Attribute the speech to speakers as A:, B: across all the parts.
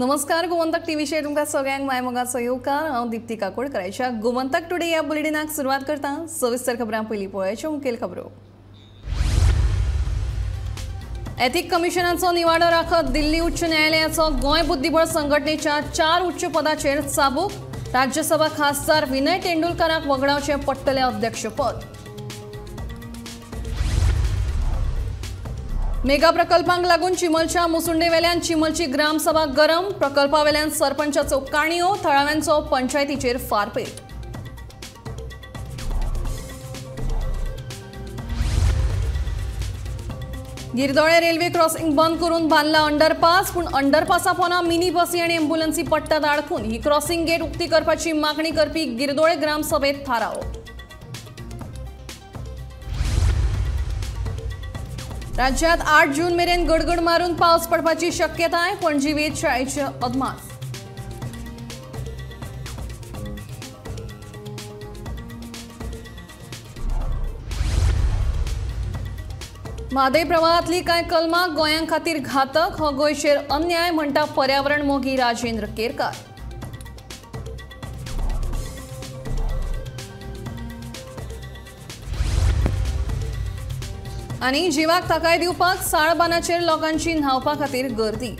A: नमस्कार, गोमंतक टीव्हीचेर तुमकां सगळ्यांक मायमोगाचो येवकार. हांव दीप्ती काकोडकराच्या गोमंतक टुडे ह्या बुलेटिनाक सुरवात करता. सविस्तर खबरां पयलीं पळोवपाच्यो मुखेल खबरो. एथिक कमिशनाचो निवाडो राखत दिल्ली उच्च न्यायालयाचो गोंय बुद्धिबळ संघटनेच्या 4 उच्च पदाचेर चाबूक. राज्यसभा खासदार विनय तेंडुलकराक वगडावचें पडटलें अध्यक्षपद. मेगा प्रकल्पांक लागून चिमलच्या मुसुंडेवेल्यान चिमलची ग्रामसभा गरम. प्रकल्पावेल्यान सरपंचाचो काणयो, थळाव्यांचो पंचायतीचेर फारपेट. गिरदोळे रेल्वे क्रॉसिंग बंद करून बांदला अंडरपास, पूण अंडरपासा पोना मिनी बसी आनी एम्ब्युलन्सी पडटात आडखून. ही क्रॉसिंग गेट उक्ती करपाची मागणी करपी गिरदोळे ग्रामसभेत थाराव. राज्यात 8 जून मेरेन गडगड मारून पावस पडपाची शक्यताय. पणजी वेधशाळेचे अदमास. म्हादय प्रवाहांतली कांय कलमां गोंयां खातीर घातक, हो गोंयचेर अन्याय म्हणटा पर्यावरण मोगी राजेंद्र केरकार. आनी जिवाक थाकाय दिवपाक साळबानाचेर लोकांची न्हावपा खातीर गर्दी.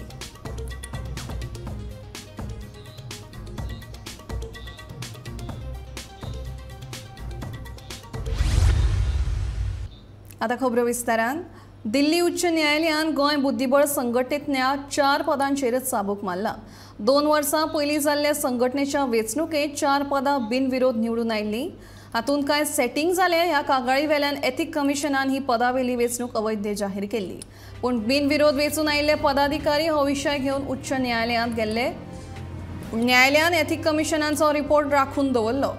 A: आता खबरो विस्तारान. दिल्ली उच्च न्यायालयान गोंय बुद्धिबळ संघटनेतल्या 4 पदांचेर चाबूक मारला. 2 वर्सां पयलीं जाल्ल्या संघटनेच्या वेंचणुकेंत 4 पदां बिनविरोध निवडून आयिल्लीं. हातूंत कांय सेटिंग जालें ह्या कागाळी वेल्यान एथिक कमिशनान ही पदावेली वेंचणूक अवैध जाहीर केल्ली. पूण बिनविरोध वेंचून आयिल्ले पदाधिकारी हो विशय घेवन उच्च न्यायालयांत गेल्ले. न्यायालयान एथिक कमिशनाचो रिपोर्ट राखून दवरलो.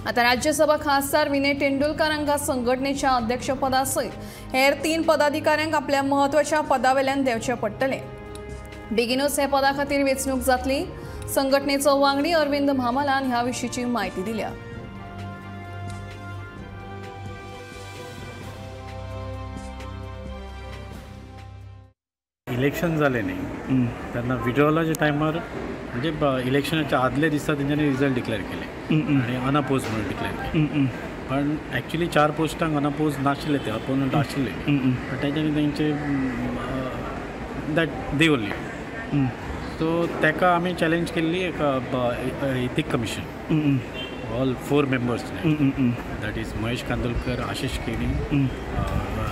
A: आतां राज्यसभा खासदार विनय तेंडुलकर हांकां संघटनेच्या अध्यक्षपदा सयत हेर 3 पदाधिकाऱ्यांक आपल्या म्हत्वाच्या पदावेल्यान देंवचें पडटलें. बेगीनूच हे पदा खातीर वेंचणूक जातली. संघटनेचो वांगडी अरविंद म्हामलान ह्या विशींची म्हायती दिल्या.
B: इलेक्शन जालें न्ही तेन्ना विड्रॉलाच्या टायमार म्हणजे इलेक्शनाच्या आदल्या दिसा तेंच्यांनी रिजल्ट डिक्लेअर केले आनी अनअपोज म्हणून डिक्लेअर केले. पण एक्चुली 4 पोस्टांक अनअपोज नाशिल्ले, ते अपोनंट आशिल्ले, पण तेंच्यांनी तेंचे that they only. सो ताका आमी चॅलेंज केल्ली एक ethic commission, all 4 members, that is Mahesh Kandolkar, Ashish Keni,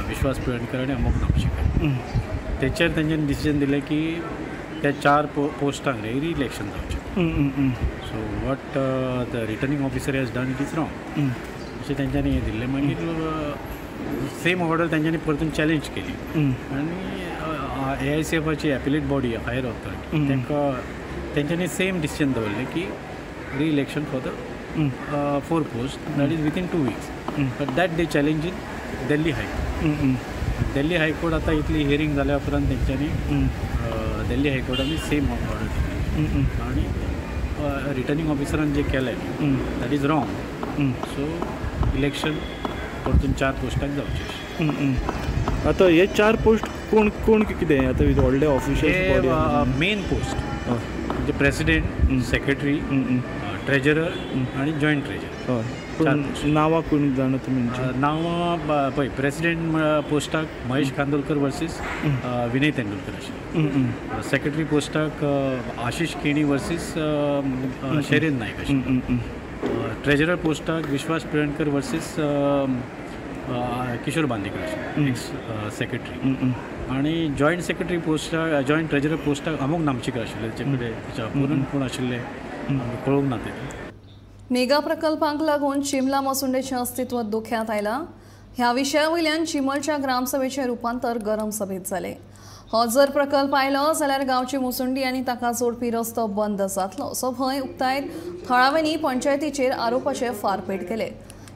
B: Vishwas Pilankar आनी अमोक नामशेकर. तेचेर तेंच्यांनी डिसिजन दिलें की त्या 4 पोस्टांक रि इलेक्शन जावचें. So what the returning officer has done it is wrong अशें तेंच्यांनी हें दिल्लें. मागीर सेम ऑर्डर तेंच्यांनी परतून चॅलेंज केली आनी AICFची एपिलेट बॉडी हायर ऑथॉरिटी तांकां तेंच्यांनी सेम डिसिजन दवरलें की re election for the 4 post, that is within 2 weeks. But that they challenge in Delhi high court. Delhi high court आतां इतली हियरींग जाल्या उपरांत तेंच्यांनी दिल्ली हायकोर्टान सेम ऑर्डर दिली आनी रिटर्निंग ऑफिसरान जें केलें that is wrong. So election परतून 4 पोस्टाक जावचें.
C: आतां हे 4 पोस्ट कोण कोण कितें आतां व्हडले ऑफिशियल
B: मेन पोस्ट म्हणजे प्रेसिडेंट, सेक्रेटरी, ट्रेजरर आनी जॉयंट ट्रेजरर.
C: नांवां कोण जाणा तुमी?
B: नांवां पळय, प्रेसिडेंट पोस्टाक महेश कांदोलकर वर्सीस विनय तेंडुलकर आशिल्ले, सेक्रेटरी पोस्टाक आशिश केणी वर्सीस शैलेंद्र नायक आशिल्ले, ट्रेजरर पोस्टाक विश्वास पिळणकर वर्सीस किशोर बांदेकर आशिल्ले एक्स सेक्रेटरी, आनी जॉयंट सेक्रेटरी पोस्टाक, जॉयंट ट्रेजरर पोस्टाक अमोक नामशेकर आशिल्ले. तेचे कडेन तेच्या अपोनंट कोण आशिल्ले कळोवंक ना ते.
A: मेगा प्रकल्पांक लागून चिमला मसुंडेचें अस्तित्व धोक्यांत आयलां. ह्या विशया वयल्यान चिमलच्या ग्रामसभेचें रुपांतर गरम सभेंत जालें. हो जर प्रकल्प आयलो जाल्यार गांवची मुसुंडी आनी ताका जोडपी रस्तो बंद जातलो असो भंय उक्तायत थळाव्यांनी पंचायतीचेर आरोपाचे फारपेट केले.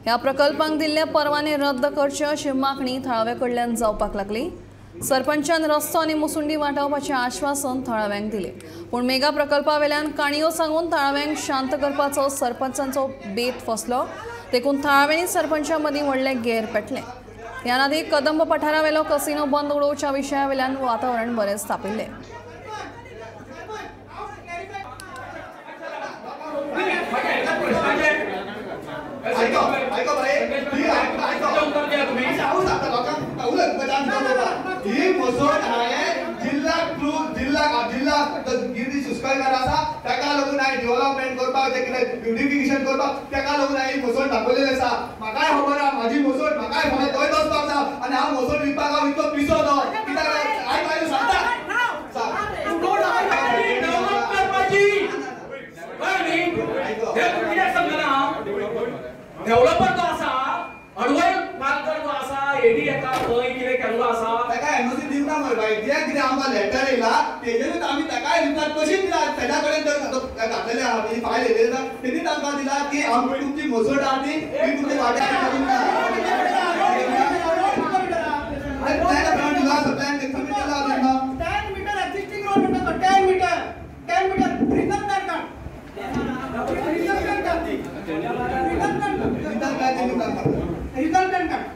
A: ह्या प्रकल्पांक दिल्ले परवाने रद्द करचे अशी मागणी थळाव्या कडल्यान जावपाक लागली. सरपंचान रस्तो आनी मुसुंडी वाटावपाचें आश्वासन थळाव्यांक दिलें. पूण मेगा प्रकल्पावेल्यान काणयो सांगून थळाव्यांक शांत करपाचो सरपंचांचो बेत फसलो. देखून थळाव्यांनी सरपंचा मदीं व्हडलें गेर पेटलें. ह्या आदी कदंब पठारावेलो कसिनो बंद उडोवच्या विशयावेल्यान वातावरण बरेंच तापिल्लें.
D: तें कितें ब्युटिफिकेशन करपाक तेका लागून हांवें मसण दाखयलेलें आसा. म्हाकाय खबर आहा म्हाजी मसण, म्हाकाय खबर थंय वचपाक जाय आनी हांव मसण विकपाक हांव इतलो पिसो न्हय. कित्याक आयक आयक सांगता
E: डेव्हलपर जो आसा अडवय पालकर जो आसा एडी येता थंय कितें केल्लो आसा
D: ताका एनओसी दिवना मरे बाय. जे कितें आमकां लेटर येयला तेजेरूच आमी ताकाय रिप्लाय कशीच दिला. तेज्या कडेन तर घातलेले आहा ती फायल येयलेली आसा तेणीच आमकां दिला की आमकां तुमची मसण आहा ती तुमची वाट्याक करूंक ना. प्लॅन दिला प्लॅन सबमीट केला तेन्ना
F: 10 मीटर एक्झिस्टिंग रोड म्हणटा तो 10 मीटर 10 मीटर रिजर्व प्लॅन काड, रिजर्व प्लॅन काड, रिजर्व प्लॅन काड.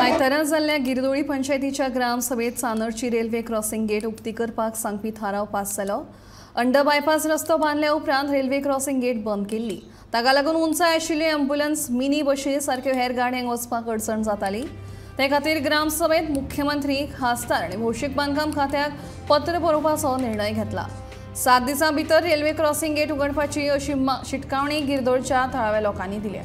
A: आयतारा जाल्ल्या गिरदोळी पंचायतीच्या ग्रामसभेत चांदरची रेल्वे क्रॉसिंग गेट उक्ती करपाक सांगपी थाराव पास जालो. अंडर बायपास रस्तो बांदल्या उपरांत रेल्वे क्रॉसिंग गेट बंद केल्ली. ताका लागून उंचाय आशिल्ली ॲम्ब्युलन्स, मिनी बशी सारक्यो हेर गाडयांक वचपाक अडचण जाताली. ते खातीर ग्रामसभेत मुख्यमंत्री, खासदार आनी भौशीक बांदकाम खात्याक पत्र बरोवपाचो निर्णय घेतला. 7 दिसां भितर रेल्वे क्रॉसिंग गेट उगडपाची अशी शिटकावणी गिरदोळच्या थळाव्या लोकांनी दिल्या.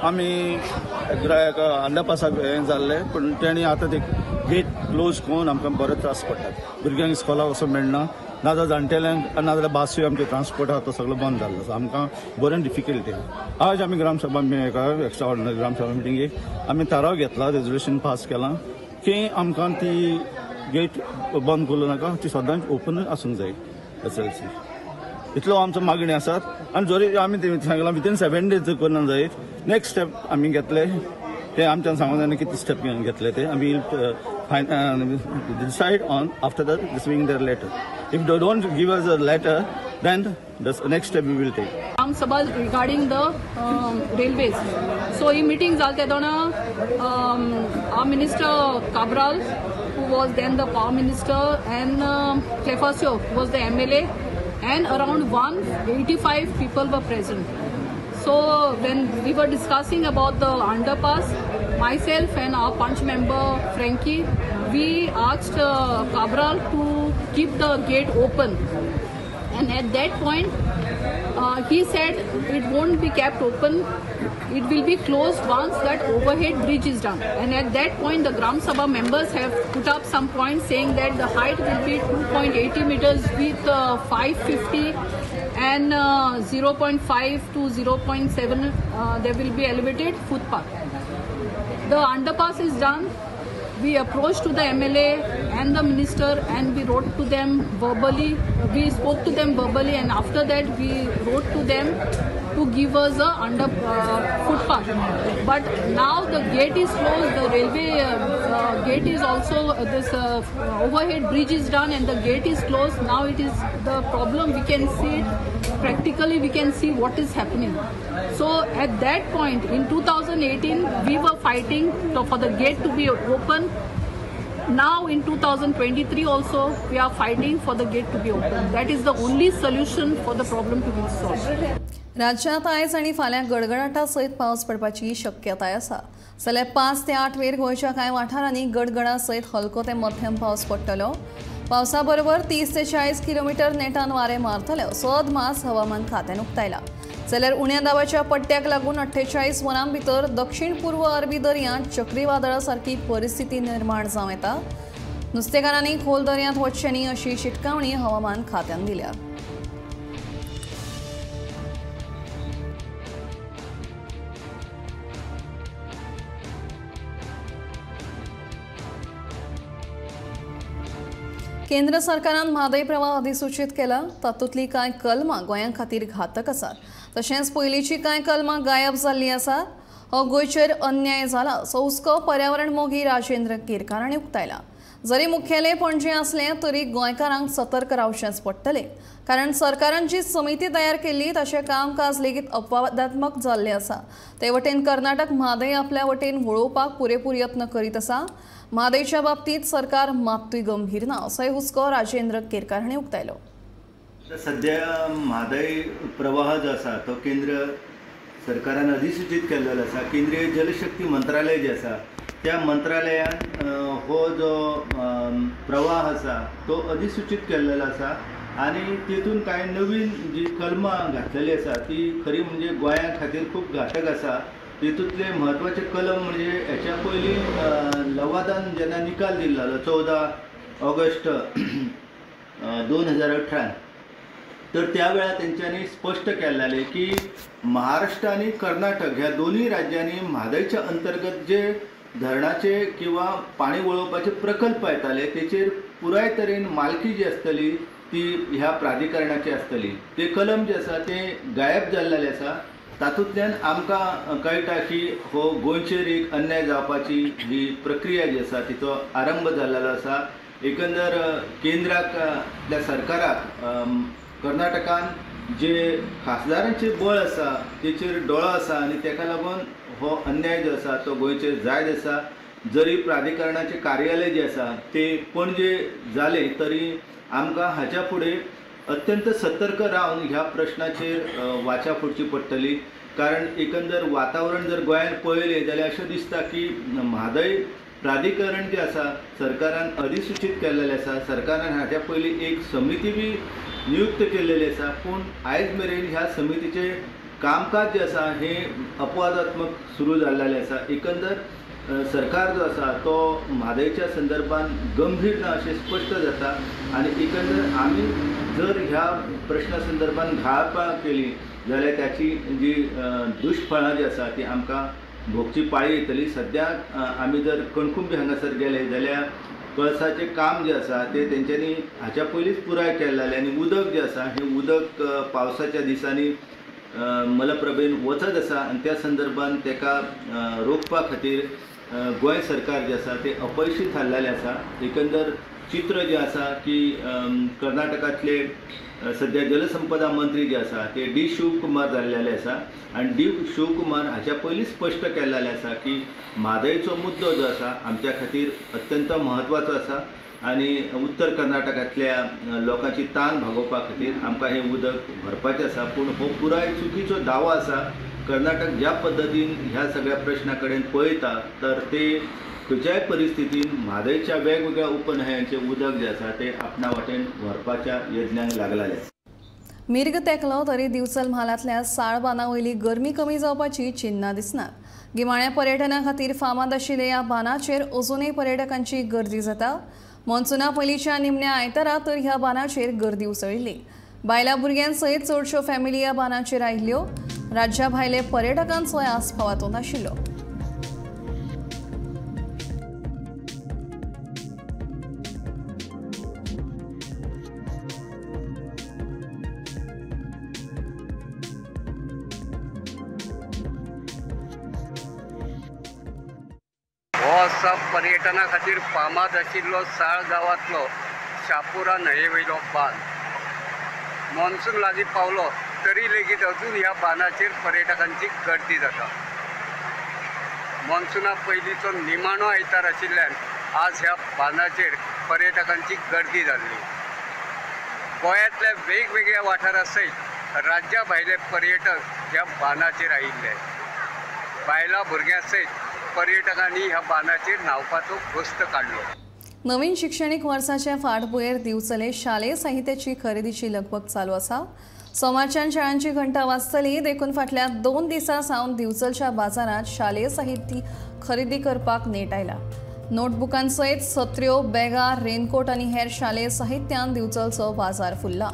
G: आमी अंडरपासाक हें जाल्लें, पूण तेणी आतां ते गेट क्लोज करून आमकां बरो त्रास पडटात. भुरग्यांक इस्कोलाक वचूंक मेळना, नाजाल्यार जाणटेल्यांक, नाजाल्यार बासूय आमचे ट्रान्सपोर्ट आहा तो सगळो बंद जाल्लो आसा. आमकां बरें डिफिकल्टी. आज आमी ग्रामसभा एका एक्स्ट्रा ऑर्डिनरी ग्रामसभा मिटिंगेक आमी थाराव घेतला, रेजोल्युशन पास केलां की आमकां ती गेट बंद करूं नाका, ती सदांच ओपनूच आसूंक जाय. एस एल सी इतलो आमचो मागणी आसात. आनी जरी आमी सांगलां विथीन 7 डेज करना जायत, नेक्स्ट स्टेप आमी घेतले ते आमच्यान सांगून जायना कितले स्टेप घेतले ते आमी decide on after the receiving their letter. If they don't give us a letter then the next step we will take.
H: Gram Sabha regarding the railways. So he meeting जाल तेदोना our minister Cabral, who was then the power minister, and Clefacio was the MLA, and around 185 people were present. So when we were discussing about the underpass, myself and our punch member Frankie, we asked Cabral to keep the gate open, and at that point he said it won't be kept open, it will be closed once that overhead bridge is done. And at that point the Gram Sabha members have put up some points saying that the height will be 2.80 meters with 550 and 0.5 to 0.7 there will be elevated footpath. The underpass is done. We approached to the MLA and the minister and we wrote to them verbally. We spoke to them verbally, and after that we wrote to them to give us a under footpath. But now the gate is closed, the railway gate is also, this overhead bridge is done and the gate is closed. Now it is the problem, we can see it practically, we can see what is happening. So at that point in 2018 we were fighting for the gate to be open. Now in 2023 also we are fighting for the gate to be open. That is the only solution for the problem to be solved.
A: राज्यात आयज आनी फाल्यां गडगडाटा सयत पावस पडपाची शक्यताय आसा. जाल्यार 5 ते 8 वेर गोंयच्या कांय वाठारांनी गडगडा सयत हलको ते मध्यम पावस पडटलो. पावसा बरोबर 30 ते 40 किलोमिटर नेटान वारें मारतले असो अदमास हवामान खात्यान उक्तायला. जाल्यार उण्या दाबाच्या पट्ट्याक लागून 48 वरां भितर दक्षिण पूर्व अरबी दर्यांत चक्रीवादळा सारकी परिस्थिती निर्माण जावं येता. नुस्तेकारांनी खोल दर्यांत वचचें न्ही अशी शिटकावणी हवामान खात्यान दिल्या. केंद्र सरकारान म्हादय प्रवाह अधिसूचीत केला. तातूंतली कांय कलमां गोंया खातीर घातक आसात, तशेंच पयलींची कांय कलमां गायब जाल्लीं आसात. हो गोंयचेर अन्याय जाला असो हुस्को पर्यावरण मोगी राजेंद्र केरकार हांणी उक्तायला. जरी मुख्यालय पणजे आसलें तरी गोंयकारांक सतर्क रावचेंच पडटलें, कारण सरकारान जी समिती तयार केल्ली ताचें कामकाज लेगीत अपवादात्मक जाल्लें आसा. ते वटेन कर्नाटक म्हादय आपल्या वटेन वळोवपाक पुरेपूर यत्न करीत आसा. म्हादयच्या बाबतींत सरकार मात्तूय गंभीर ना असोय हुस्को राजेंद्र केरकार हांणी उक्तायलो.
I: सध्या म्हादय प्रवाह जो आसा तो केंद्र सरकारान अधिसूचीत केल्लो आसा. केंद्रीय जलशक्ती मंत्रालय जे आसा त्या मंत्रालयान हो जो प्रवाह आसा तो अधिसूचीत केल्लो आसा आनी तेतून कांय नवीन जी कलमां घातलेली आसा ती खरी म्हणजे गोंया खातीर खूब घातक आसा. तेतूंतले म्हत्वाचे कलम म्हणजे हेच्या पयलीं लवादान जेन्ना निकाल दिल्लो 14 ऑगस्ट 2018 तर त्या वेळार तेंच्यांनी स्पश्ट केल्लें की महाराष्ट्र आनी कर्नाटक ह्या दोनूय राज्यांनी म्हादयच्या अंतर्गत जे धरणाचे किंवा पाणी वळोवपाचे प्रकल्प येताले तेचेर पुराय तरेन मालकी जी आसतली ती ह्या प्राधिकरणाची आसतली. ते कलम जे आसा ते गायब जाल्लेले आसा. तातूंतल्यान आमकां कळटा की हो गोंयचेर एक अन्याय जावपाची ही प्रक्रिया जी आसा तिचो आरंभ जाल्लो आसा. एकंदर केंद्राक त्या सरकाराक कर्नाटकान जे खासदारांचे बळ आसा तेचेर दोळो आसा आनी तेका लागून हो अन्याय जो आसा तो गोंयचेर जायत आसा. जरी प्राधिकरणाचें कार्यालय जें आसा ते पणजे जालें तरी आमकां हाच्या फुडें अत्यंत सतर्क रावन ह्या प्रश्नाचेर वाचा फोडची पडटली. कारण एकंदर वातावरण जर गोंयांत पळयलें जाल्यार अशें दिसता की म्हादय प्राधिकरण जें आसा सरकारान अधिसूचीत केल्लें आसा. सरकारान हाच्या पयलीं एक समिती बी नियुक्त केल्लेली आसा, पूण आयज मेरेन ह्या समितीचें कामकाज जें आसा हें अपवादात्मक सुरू जाल्लें आसा. एकंदर सरकार जो आसा तो म्हादयच्या संदर्भात गंभीर ना अशें स्पश्ट जाता आनी एकंदर आमी जर ह्या प्रश्ना संदर्भात घाळपा केली जाल्यार ताची जी दुश्फळां जी आसा ती आमकां भोगची पाळी येतली. सद्या आमी जर कणकुंबी हांगासर गेले जाल्यार कळसाचें काम जें आसा तें तेंच्यांनी हाच्या पयलींच पुराय केल्लें आनी उदक जें आसा हें उदक पावसाच्या दिसांनी मलप्रभेन वचत आसा आनी त्या संदर्भात तेका रोखपा खातीर गोंय सरकार जें आसा तें अपयशी थारलेलें आसा. एकंदर चित्र जें आसा की कर्नाटकांतले सद्या जलसंपदा मंत्री जे आसा ते डी शिवकुमार जाल्लेले आसा आनी डी शिवकुमार हाच्या पयलींच स्पश्ट केल्लेलें आसा की म्हादयचो मुद्दो जो आसा आमच्या खातीर अत्यंत म्हत्वाचो आसा आनी उत्तर कर्नाटकांतल्या लोकांची तान भागोवपा खातीर आमकां हें उदक भरपाचें आसा. पूण हो पुराय चुकीचो दावो आसा. कर्नाटक ज्या पद्दतीन ह्या सगळ्या प्रश्ना कडेन पळयता तर ते खंयच्याय परिस्थितीन म्हादयच्या वेगवेगळ्या उपन्हंयांचें उदक जें आसा तें आपणा वाटेन व्हरपाच्या यत्नांक लागलेलें आसा.
A: मिर्ग तेंकलो तरी दिवचल म्हालांतल्या साळ बांदा वयली गरमी कमी जावपाची चिन्नां दिसनात. गिमाळ्या पर्यटना खातीर फामाद आशिल्ल्या ह्या बांदाचेर अजूनय पर्यटकांची गर्दी जाता. मॉन्सुना पयलींच्या निमण्या आयतारा तर ह्या बांदाचेर गर्दी उसळिल्ली. बायलां भुरग्यां सयत चडश्यो फॅमिली ह्या बांदाचेर आयिल्ल्यो. राज्या भायले पर्यटकांचोय आस्पाव हातूंत आशिल्लो.
J: हो आसा पर्यटना खातीर फामाद आशिल्लो साळ गांवांतलो शापुरा न्हंये वयलो बांद. मॉन्सून लागीं पावलो तरी लेगीत अजून ह्या बांदाचेर पर्यटकांची गर्दी जाता. मॉन्सुना पयलींचो निमाणो आयतार आशिल्ल्यान आज ह्या बांदाचेर पर्यटकांची गर्दी जाल्ली. गोंयांतल्या वेगवेगळ्या वाठारां सयत राज्या भायले पर्यटक ह्या बांदाचेर आयिल्ले. बायलां भुरग्यां सयत पर्यटकांनी ह्या बांदाचेर न्हांवपाचो घोस्त काडलो.
A: नवीन शिक्षणीक वर्साच्या फाटभुंयेर दिवचले शालेय साहित्याची खरेदीची लगबग चालू आसा. सोमारच्यान शाळांची घंटा वाजतली देखून फाटल्या 2 दिसां सावन दिवचलच्या बाजारांत शालेय साहित्य खरेदी करपाक नेट आयला. नोटबुकां सयत सत्र्यो, बॅगां, रेनकोट आनी हेर शालेय साहित्यान दिवचलचो बाजार फुल्ला.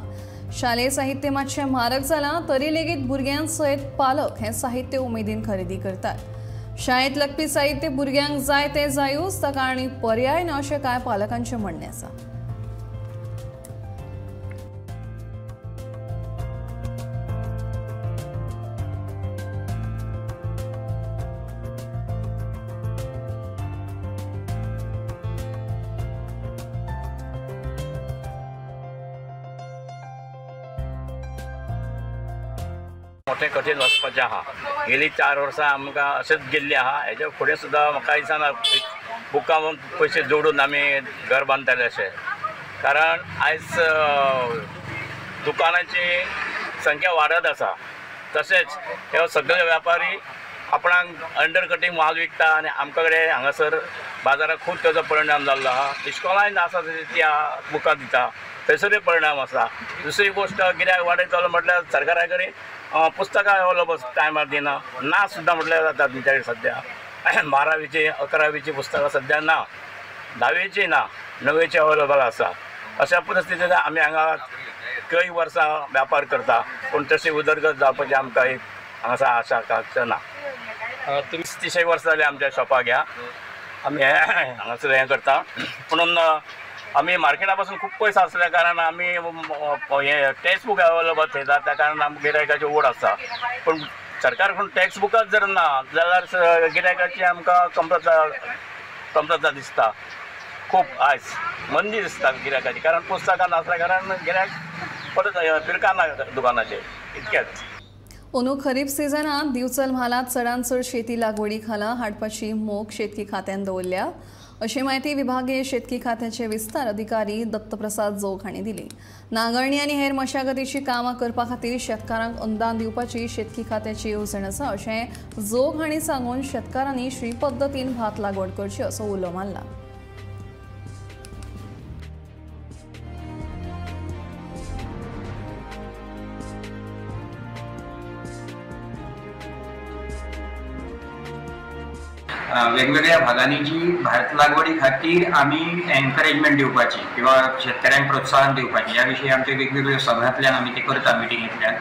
A: शालेय साहित्य मातशें म्हारग जालां तरी लेगीत भुरग्यां सयत पालक हें साहित्य उमेदीन खरेदी करतात. शाळेंत लागपी साहित्य भुरग्यांक जाय तें जायूच, ताका आनी पर्याय ना अशें कांय पालकांचें म्हणणें आसा.
K: मोठें कठीण वचपाचें आहा. गेली 4 वर्सां आमकां अशेंच गेल्लीं आहा. हेच्या फुडें सुद्दां म्हाका दिसना बुकां पयशे जोडून आमी घर बांदतले अशें, कारण आयज दुकानांची संख्या वाडत आसा. तशेंच हे सगळे व्यापारी आपणाक अंडर कटींग माल विकता आनी आमकां कडेन हांगासर बाजाराक खूब ताजो परिणाम जाल्लो आहा. इस्कॉलान आसा ती बुकां दिता, थंयसरूय परिणाम आसा. दुसरी गोश्ट, गिरायक वाडयतलो म्हटल्यार सरकारा कडेन पुस्तकां अवेलेबल टायमार दिना, ना सुद्दां म्हटल्यार जाता. तुमच्या कडेन सद्या 12वीची 11वीची पुस्तकां सद्या ना, 10वीची ना, 9वीची अवेलेबल आसा. अशा परिस्थितींत आमी हांगा कई वर्सां व्यापार करता, पूण तशी उदरगत जावपाची आमकां एक हांगासर आशा आकांक्षा ना. 30 वर्सां जालीं आमच्या शॉपाक ह्या आमी हांगासर हें करता, पुणून आमी मार्केटा पासून खूब पयस आसल्या कारणान आमी हे टेक्स्ट बूक अवेलेबल थेयता, त्या कारणान आमकां गिरायकाची ओड आसा. पूण सरकार कडून टेक्स्ट बुकाच जर ना जाल्यार गिरायकाची आमकां कमतरता दिसता. खूब आयज मंदी दिसता गिरायकाची, कारण पुस्तकां नासल्या कारणान गिरायक परत फिरकाना दुकानाचेर. इतकेंच.
A: अंदू खरीप सिजनांत दिवचल म्हालांत चडांत चड शेती लागवडी खाला हाडपाची मोख शेतकी खात्यान दवरल्या, अशी म्हायती विभागीय शेतकी खात्याचे विस्तार अधिकारी दत्तप्रसाद जोग हांणी दिली. नांगरणी आनी हेर मशागतीची कामां करपा खातीर शेतकारांक अनुदान दिवपाची शेतकी खात्याची येवजण आसा अशें जोग हांणी सांगून शेतकारांनी श्री पद्दतीन भात लागवड करची असो उलो मारला.
L: वेगवेगळ्या भागांनी जी भात लागवडी खातीर आमी एनकरेजमेंट दिवपाची किंवा शेतकऱ्यांक प्रोत्साहन दिवपाची ह्या विशयी आमचे वेगवेगळ्यो सभांतल्यान आमी ते करता मिटिंगेंतल्यान.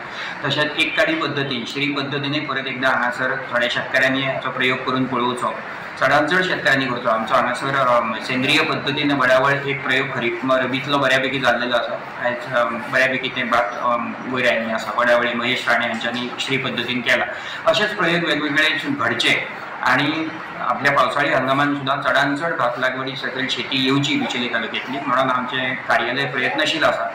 L: तशेंच एककाडी पद्दतीन श्री पद्दतीनूय परत एकदां हांगासर थोड्या शेतकऱ्यांनी हाचो प्रयोग करून पळोवचो, चडांत चड शेतकऱ्यांनी करचो. आमचो हांगासर सेंद्रीय पद्दतीन बडावळ एक प्रयोग खरीप रबीतलो बऱ्यापैकी जाल्लेलो आसा. आयज बऱ्यापैकी तें भात वयर आयिल्लें आसा. वडावळी महेश राणे हांच्यांनी श्री पद्दतीन केला. अशेच प्रयोग वेगवेगळे घडचे आणि आपल्या पावसाळी हंगामान सुद्दां चडांत चड भात लागवडी सकयल शेती येवची बिचोले तालुक्यांतली म्हणून आमचें कार्यालय प्रयत्नशील आसा.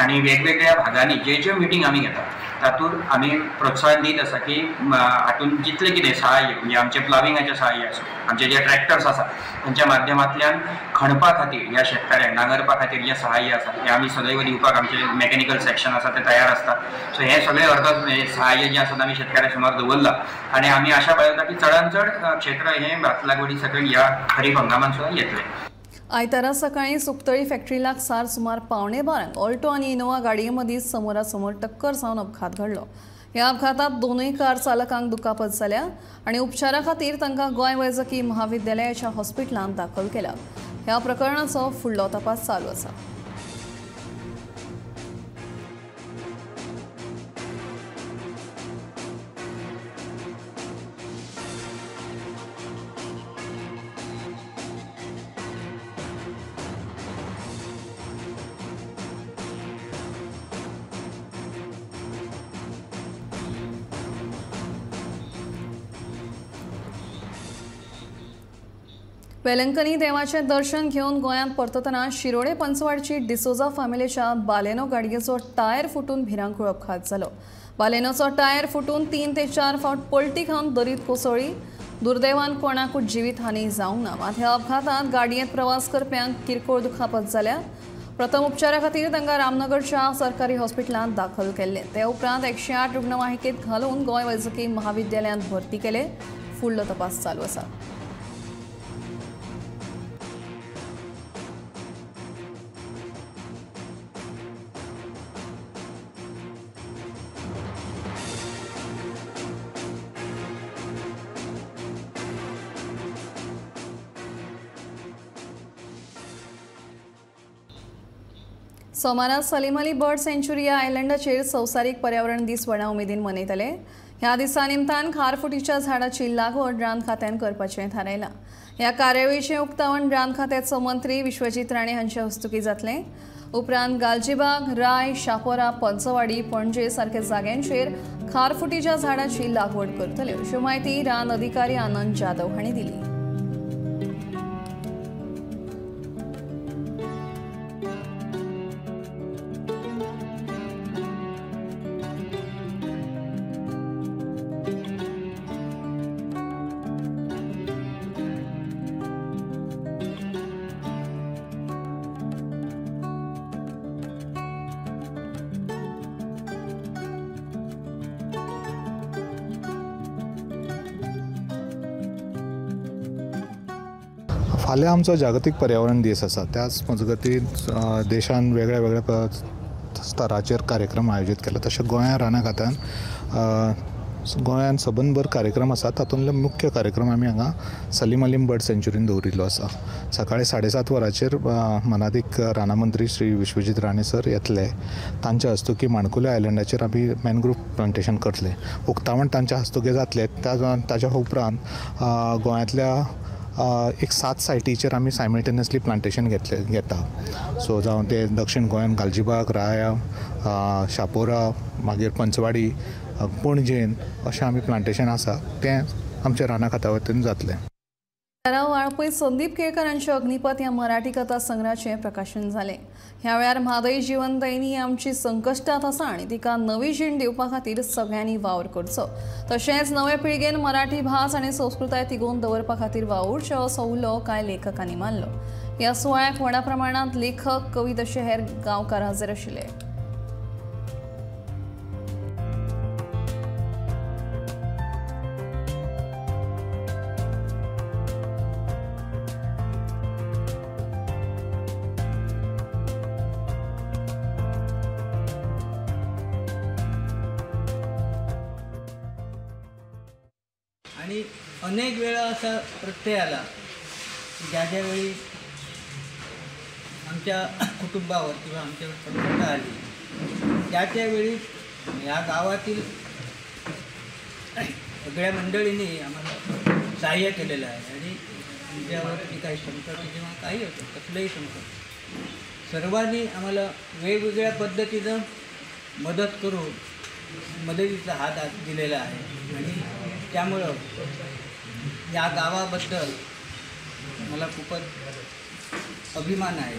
L: आनी वेगवेगळ्या भागांनी जे ज्यो मिटींग आमी घेतात तातूंत आमी प्रोत्साहन दीत आसा की हातूंत जितलें कितें सहाय्य म्हणजे आमचें प्लाविंगाचें सहाय्य आसूं, आमचे जे ट्रॅक्टर्स आसा तांच्या माध्यमांतल्यान खणपा खातीर ह्या शेतकाऱ्यांक नांगरपा खातीर जें सहाय्य आसा हें आमी सदैव दिवपाक आमचें मॅकॅनिकल सेक्शन आसा तें तयार आसता. सो हें सगळें अर्द सहाय्य जें आसा तें आमी शेतकाऱ्यां समोर दवरलां आनी आमी आशा बाळगता की चडांत चड क्षेत्र हें भात लागवडी सकयल ह्या खरीप हंगामांत सुद्दां येतलें.
A: आयतारा सकाळी सुकतळी फॅक्टरी लागसार सुमार 11:45 ऑल्टो आनी इनोवा गाडये मदीं समोरासमोर टक्कर जावन अपघात घडलो. ह्या अपघातांत दोनूय कार चालकांक दुखापत जाल्या आनी उपचारा खातीर तांकां गोंय वैजकी महाविद्यालयाच्या हॉस्पिटलांत दाखल केला. ह्या प्रकरणाचो फुडलो तपास चालू आसा. वेलंकनी देवाचें दर्शन घेवन गोंयांत परततना शिरोडे पंचवाडची डिसोजा फॅमिलीच्या बालेनो गाडयेचो टायर फुटून भिरांकूळ अपघात जालो. बालेनोचो टायर फुटून 3 ते 4 फावट पलटी खावन दरीत कोसळ्ळी. दुर्दैवान कोणाकूच जिवीत हानी जावंक ना. मात ह्या अपघातांत गाडयेंत प्रवास करप्यांक किरकोळ दुखापत जाल्या. प्रथम उपचारा खातीर तांकां रामनगरच्या सरकारी हॉस्पिटलांत दाखल केल्ले. ते उपरांत 108 रुग्णवाहिकेत घालून गोंय वैजकी महाविद्यालयांत भरती केले. फुडलो तपास चालू आसा. सोमारा सलीम अली बर्ड सँच्युरी ह्या आयलंडाचेर संवसारीक पर्यावरण दीस व्हडा उमेदीन मनयतले. ह्या दिसा निमतान खारफुटीच्या झाडाची लागवड रान खात्यान करपाचें थारायलां. ह्या कार्यावळीचें उक्तावण रान खात्याचो मंत्री विश्वजीत राणे हांचे हस्तुकीं जातलें. उपरांत गालजीबाग, राय, शापोरा, पंचवाडी, पणजे सारक्या जाग्यांचेर खारफुटीच्या झाडाची लागवड करतले अशी म्हायती रान अधिकारी आनंद जाधव हांणी दिली.
M: फाल्यां आमचो जागतीक पर्यावरण दीस आसा. त्याच मजगतीं देशान वेगळ्या वेगळ्या स्तराचेर कार्यक्रम आयोजीत केला. तशें गोंया रानां खात्यान गोंयांत सबंदभर कार्यक्रम आसा. तातूंतलो मुख्य कार्यक्रम आमी हांगा सलीम अलीम बर्ड सँच्युरीन दवरिल्लो आसा. सकाळी 7:30 वरांचेर मानादीक रानां मंत्री श्री विश्वजीत राणे सर येतले. तांच्या हस्तुकी माणकुल्या आयलंडाचेर आमी मॅनग्रूव प्लांटेशन करतले. उक्तावण तांच्या हस्तुकी जातलें. ताच्या उपरांत गोंयांतल्या एक 7 सायटीचेर आमी सायमल्टेनियसली प्लांटेशन घेता. सो जावं ते दक्षिण गोंयांत गालजीबाग, राया, शापोरा, मागीर पंचवाडी, पणजेन अशें आमी प्लांटेशन आसा तें आमच्या रानां खात्या वतीन जातलें.
A: वाळपय संदीप केळकर हांच्या अग्निपथ ह्या मराठी कथा संग्रहाचें प्रकाशन जालें. ह्या वेळार म्हादय जिवनदायिनी ही आमची संकश्टांत आसा आनी तिका नवी जीण दिवपा खातीर सगळ्यांनी वावर करचो, तशेंच नवे पिळगेन मराठी भास आनी संस्कृताय तिगोवन दवरपा खातीर वावुरचो असो उलो कांय लेखकांनी मारलो. ह्या सुवाळ्याक व्हडा प्रमाणांत लेखक, कवी तशें हेर गांवकार हजर आशिल्ले.
N: आणि अनेक वेळा असा प्रत्यय आला की ज्या ज्यावेळी आमच्या कुटुंबावर किंवा आमच्यावर संकटं आली त्या त्यावेळी या गावातील सगळ्या मंडळींनी आम्हाला सहाय्य केलेलं आहे. आणि आमच्यावर जी काही संकट किंवा काही होतं, कसलंही संकट, सर्वांनी आम्हाला वेगवेगळ्या पद्धतीनं मदत करून मदतीचा हात दिलेला आहे. आणि त्यामुळं या गावाबद्दल मला खूपच अभिमान आहे.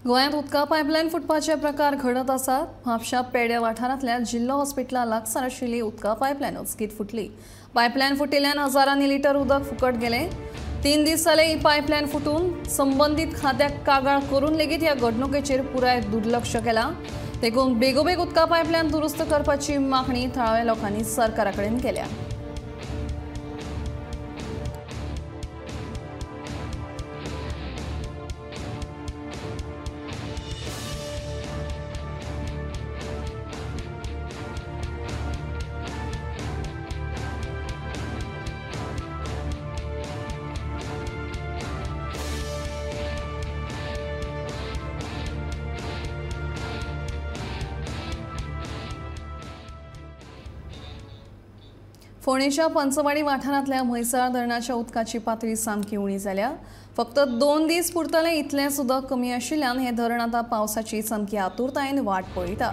A: गोंयांत उदका पायपलायन फुटपाचे प्रकार घडत आसात. म्हापशा पेड्या वाठारांतल्या जिल्लो हॉस्पिटला लागसार आशिल्ली उदका पायपलायन अचकीत फुटली. पायपलायन फुटिल्ल्यान हजारांनी लिटर उदक फुकट गेलें. 3 दीस जाले ही पायपलायन फुटून संबंदीत खात्याक कागाळ करून लेगीत ह्या घडणुकेचेर पुराय दुर्लक्ष केलां. देखून बेगोबेग उदका पायपलायन दुरुस्त करपाची मागणी थळाव्या लोकांनी सरकारा कडेन केल्या. फोंडेच्या पंचवाडी वाठारांतल्या म्हैसाळ धरणाच्या उदकाची पातळी सामकी उणी जाल्या. फक्त 2 दीस पुरतले इतलेंच उदक कमी आशिल्ल्यान हें धरण आतां पावसाची सामकी आतुरतायेन वाट पळयता.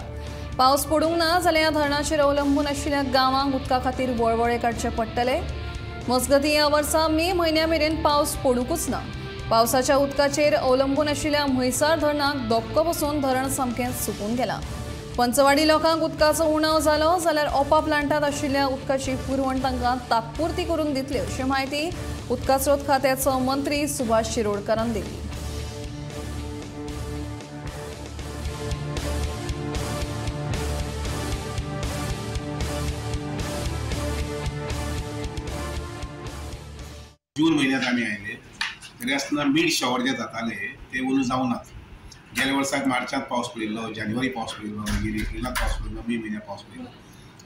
A: पावस पडूंक ना जाल्यार ह्या धरणाचेर अवलंबून आशिल्ल्या गांवांक उदका खातीर वळवळे काडचे पडटले. मजगतीं ह्या वर्सा मे म्हयन्या मेरेन पावस पडुंकूच ना. पावसाच्या उदकाचेर अवलंबून आशिल्ल्या म्हैसाळ धरणाक धपको बसून धरण सामकें सुकून गेलां. पंचवाडी लोकांक उदकाचो उणाव जालो जाल्यार ओपा प्लांटांत आशिल्ल्या उदकाची पुरवण तांकां तात्पुरती करून दितले अशी म्हायती उदका स्रोत खात्याचो मंत्री सुभाष शिरोडकरान दिली.
O: जून म्हयन्यांत आमी आयले तरी आसतना मीड शॉवर जे जाताले ते अंदू जावनात. गेल्या वर्साक मार्चांत पावस पडिल्लो, जानेवारी पावस पडिल्लो, मागीर एप्रिलांत पावस पडिल्लो, मे म्हयन्यात पावस पडिल्लो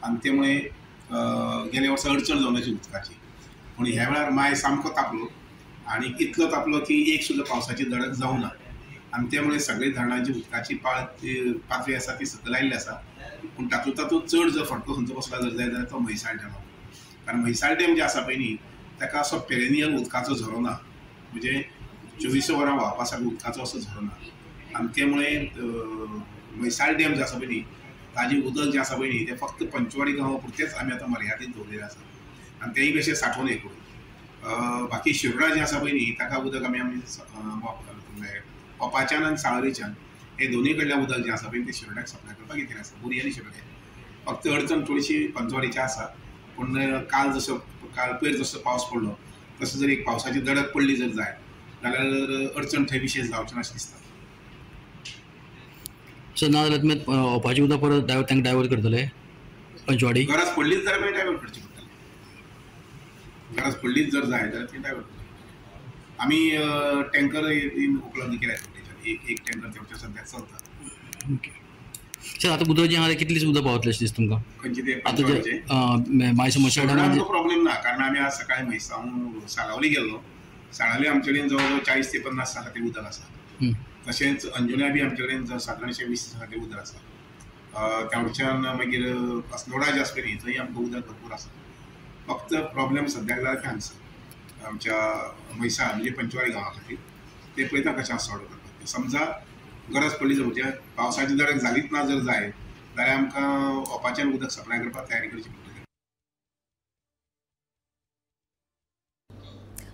O: आनी त्यामुळे गेल्या वर्सा अडचण जावन आशिल्ली उदकाची. पूण ह्या वेळार माय सामको तापलो आनी इतलो तापलो की एक सुद्दां पावसाची दडक जावना आनी त्यामुळे सगळे धरणांची उदकाची पातळी आसा ती सकयल आयिल्ली आसा. पूण तातूंत तातूंत चड जर फटको खंयचो बसला जर जायत जाल्यार तो म्हैसाळ डॅमाक, कारण म्हैसाळ डॅम जे आसा पळय न्ही ताका असो पेरेनियल उदकाचो झरो ना, म्हणजे 24 वरां व्हांवपा सारको उदकाचो असो झरो ना. आनी त्यामुळे म्हैसाळ डॅम जे आसा पळय न्ही ताजें उदक जें आसा पळय न्ही तें फक्त पंचवाडी गांवा पुरतेंच आमी आतां मर्यादीत दवरिल्लें आसा आनी तेंय बी अशें सांठोवन हें करून. बाकी शिरोडा जें आसा पळय न्ही ताका उदक आमी आमी ओपाच्यान आनी साळोरीच्यान हे दोनूय कडल्यान उदक जें आसा पळय तें शिरोड्याक सप्लाय करपाक घेतिल्लें आसा, बोरी आनी शिरोड्या. फक्त अडचण थोडीशी पंचवाडीची आसा, पूण काल जसो काल पयर जसो पावस पडलो तसो जर एक पावसाची दडक पडली जर जायत जाल्यार अडचण थंय विशेश जावची ना अशें दिसता.
P: सर ना जाल्यार तुमी ओपाचें उदक परत तांकां डायवर्ट करतले पंचवाडी?
O: गरज पडलीच जाल्यार मागीर डायवर्ट करची पडटली, गरज पडलीच जर जाय जाल्यार ती डायवर्ट करची. आमी टँकर उपलब्ध केल्या, एक एक टँकर तेमच्या सद्याक चलता.
P: सर आतां उदक जें आहा कितलीच उदक पावतलें अशें दिसता तुमकां?
O: खंयचे ते
P: आतां म्हैस
O: आमकां प्रॉब्लेम ना, कारण आमी आज सकाळी म्हैसांव साळावली गेल्लो, साळावली आमचे कडेन जवळ जवळ 40 ते 50 दिसां खातीर उदक आसा. तशेंच अंजुण्या बी आमचे कडेन सादारणशें 20 दिसां खातीर उदक आसा. त्या वटच्यान मागीर अस्नोडा जे आसा पळय थंय आमकां उदक भरपूर आसा. फक्त प्रॉब्लेम सद्याक जाला ते हांगसर आमच्या म्हैसाळ म्हणजे पंचवाडी गांवा खातीर ते पळयता कशें सॉल्व करपाक. समजा गरज पडली जर म्हणजे पावसाची दडक जालीच ना जर जाय जाल्यार आमकां ओपाच्यान उदक सप्लाय करपाक तयारी करची पडटली.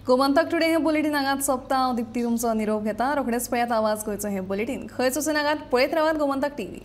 A: गोमंतक टुडे हे बुलेटीन हांगात सोंपता. हांव दिप्ती तुमचो निरोप घेता. रोखडेच पळयात आवाज गोंयचो हे बुलेटीन. खंयच वचून नाकात, पळयत रावात गोमंतक टीव्ही.